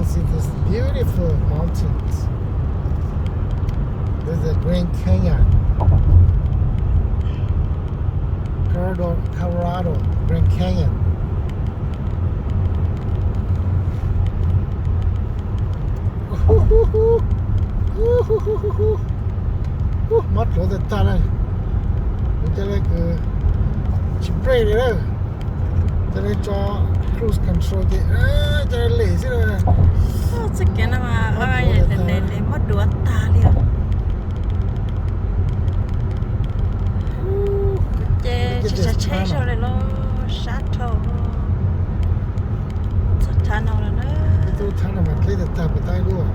See this beautiful mountains. This is the Grand Canyon. Colorado, Colorado, Grand Canyon. Mob dluav tag tag na. Kuv coj leej kwv tsis brake li na. Coj leej tso cruise control ces coj leej lem xwb na. Txoj kev no mas mob dluav tag li os. Ces tsis tsav tsheb zog li los sab dhau. Txog thav no lawm na. Txog thav no mas dleb tag tag puas tau ib lub?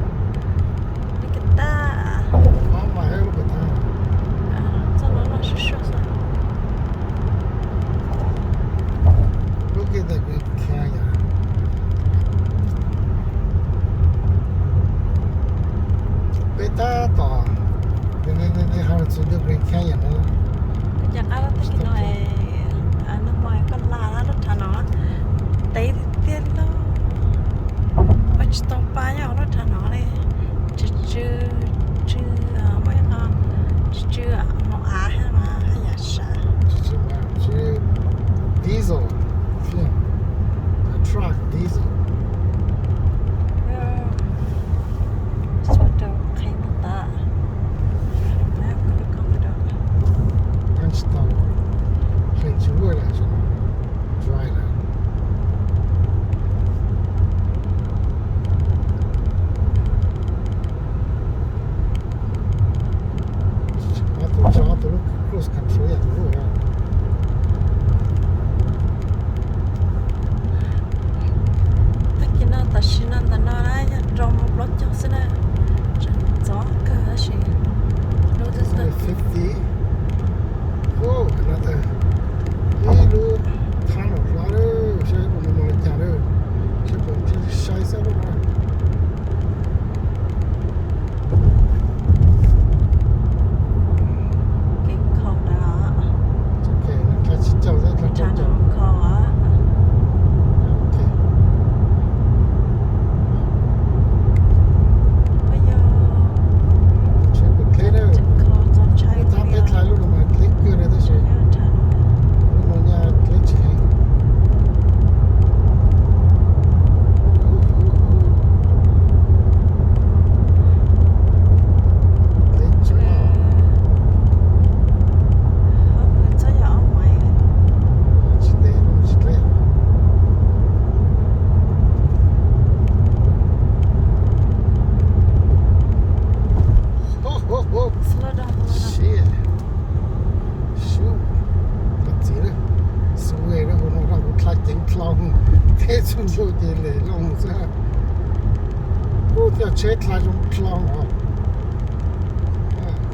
Dleb tag. Txoj no loj suj suaj xwb. Look at the Grand Canyon. Peb tab tom, how to do Grand Canyon no. Cas qab tag kis no, nag hmo koj la lub roob no tev tiag tiag li lauj. Ua tsis tau pa nyob hauv lub roob no li. Tsw tsw tsw, muaj ib qho tsw tsw hauv av thiab mas haj yam sav. Diesel, yeah, a truck diesel. Tsis tau qheb tas. Tsis tau qheb tsis ua li dry lawm. Tag kis no tam sim no ntawm no na yog rau mus plaub caug xwb na, tseem ntxov kawg tab sis lub twb tawg. Ib lub thab no hlob lawm, saib puas muaj li cas lawm, saib puas sai xab lub no. Kev kho ntawd. Tsis caum, tsis caum. Tsheb puas dleb na? Tab peb dlhau lub no mas dleb kawg li tab sis lub no nyaj dleb tsis heev. Slow down, slow down. Shit. Shit. Koj txiv, subway na, hu no rau kuv dlha ceev dlhau, teb txhua ntuj ces lem loj xwb. Ub, cov tsheb dlha zoo dlhau os.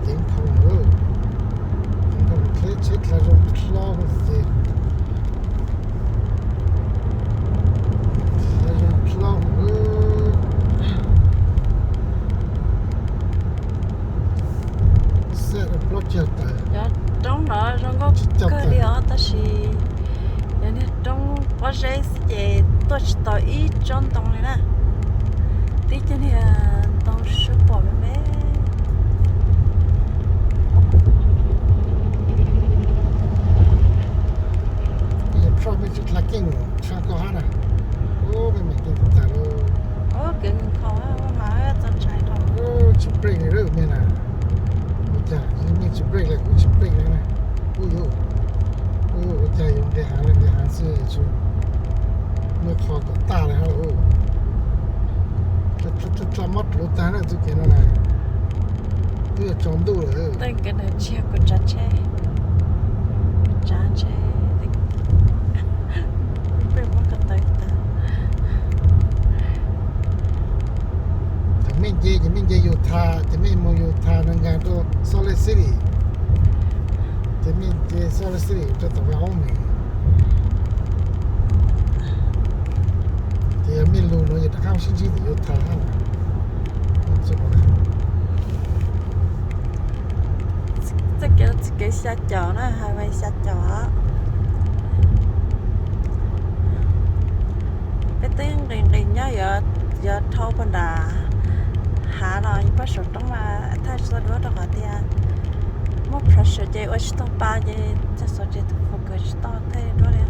Ceev dlhau, ceev dlhau, tsheb dlha zoo dlhau ces dlha zoo dlhau. Xab plaub caug tawm. Cov roob no zoo nkauj kawg li os, tab sis yog niag roob pob zeb xwb ces tuaj tsis tau ib tsob ntoo li na. Tib cov niag ntoo sub pom me me. Yog tso me tsis dlha keej, tshaj koj hab na. Ub, me me keej tag lawm. Kev nkhaus mas txaus ntshai dhau. Tsis brake li lawm me na. Ua cas me tsis brake li, kuv tsis brake li na. Ub yuv, ub yuv, ua cas yuav nqis heev li nqis heev xwb tsis muaj qhov kom tag li hab. Dlha mob dluav tag na txoj kev no na. Twb yuav tsaus ntuj lawm. Tej kev no tsis yog kuv tsav tsheb, kuv tsav tsheb. Thaum mej nce ces mej nce Utah, ces mej mus Utah no nkag rau Salt Lake City, ces mej nce Salt Lake City rau tom Wyoming. Ces yog mej lug no yog rov qab sib ntsib tim Utah hab. Txoj kev, txoj kev xya caum na, highway xya caum. Peb twb nqis nqis nyob yuav Yog dhau puag nram hav no, yog puag saum roob mas thaij tsis tau duab rau qhov tias muaj pressure ces ua tsis tau pa ces txog xov tsev tus focus tsis tau thaij duab li.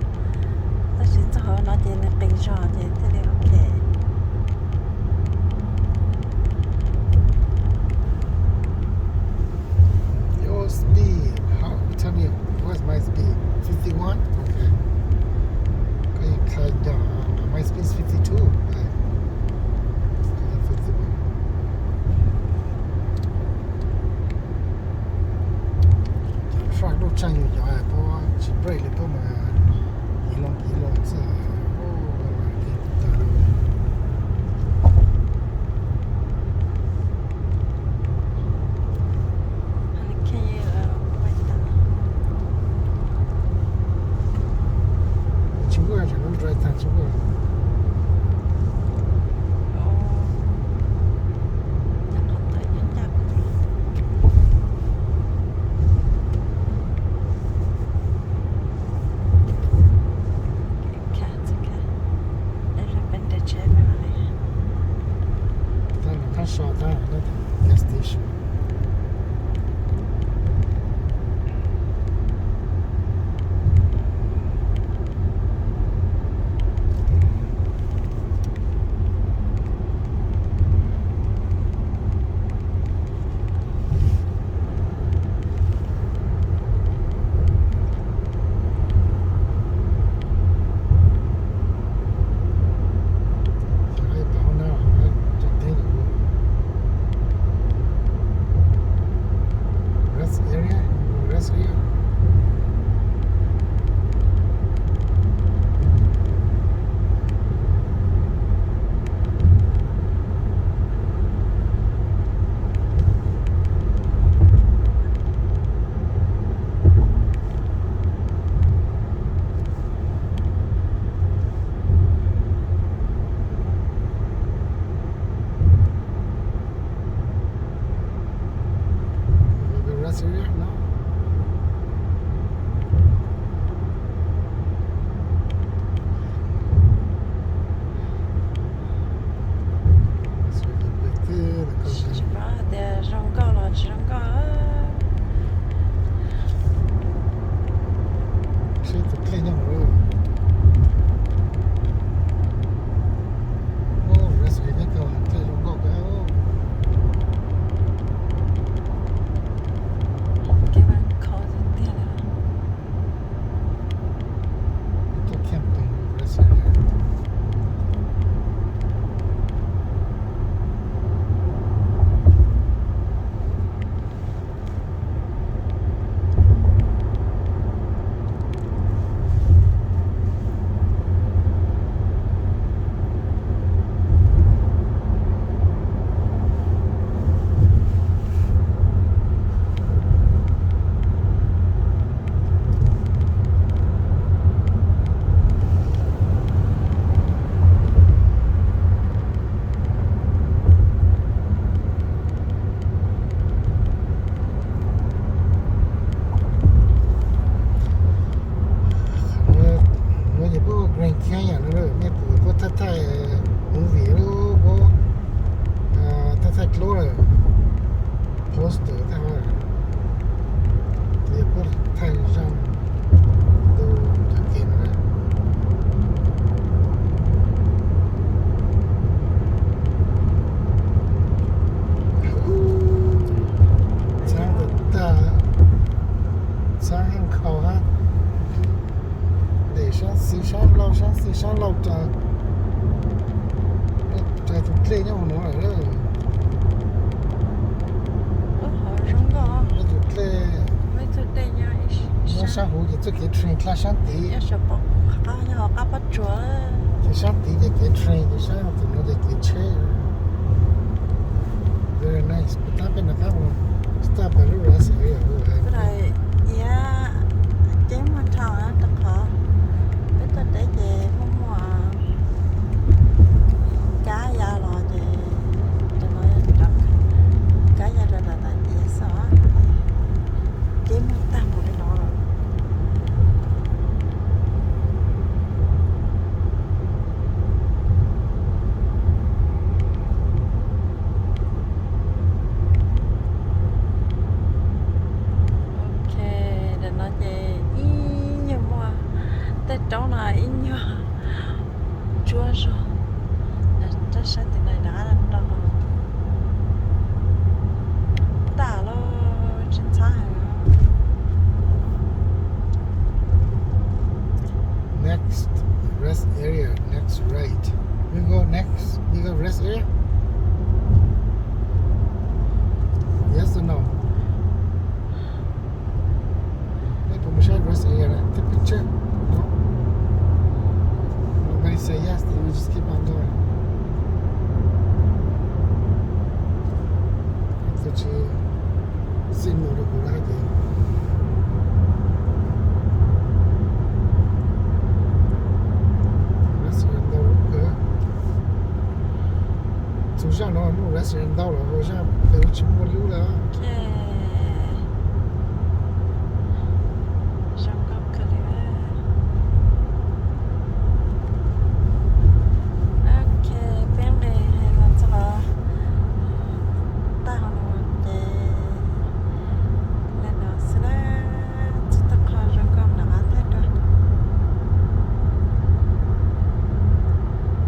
Tab sis txog hauv no ces nws qis zog ces thiaj li ok. Your speed. How? Tell me, what's my speed? Fifty-one? Okay. Koj yeej qha nco, my speed is fifty-two. Right. Fifty-one. Cov truck lub tshaj yus cov tuaj tsis brake li tuaj mas kiv loo kiv loo xwb. Tsis muaj, tseem drive tag tsis muaj. Thaj so thaj gas station. Rest area, rest area. Rest area no. Tsis paub tias zoo nkauj los tsis zoo nkauj. Seb tus dlej nyob hauv. Ub, lawv xws li nyob rau dlej zoo nkauj kawg. Tuaj thiaj tus lawv xws li. Qhov no ces puab Grand Canyon no, nej pum puab thaij thaij movie lub, puab thaij thaij dluab lawm, poster thaij, ces puab thaij zaj ntu cov kev no na. Txhab tag, txhab nkhaus hab. Ntes sab xis sab laug, sab xis sab laug tas, rais tus dlej nyob mus nuav lawm. Tus dlej nyob sab huv ces txoj kev train dlha sab tid. Ces sab tid ces kev train, ces sab tus nuav ces kev tsheb. Very nice. Kuv tab peb nov qab mus stop pem lub rest area. Iab ceb muag dhau rau qhov peb tuaj deb ces muaj muaj kab ya los ces cov no kab ya rau nram tais diav xwb os. Ceb muag tag mus li no lawm. Roob no ib nyuag tsuab zog. Rab sab tim no rov qab rau tag lawm, tsis ntxhab heev. Next rest area, next right. We go next, we go rest area? Yes or no? Maybe we should rest area, take picture. No? Nobody say yes, then we just keep on going. Tus tsis xij mus rau kuv lawm ces. Restaurant ntau lub kawg. Txhua zaj no muaj restaurant ntau los, zaj pem tsis muaj lub lawm.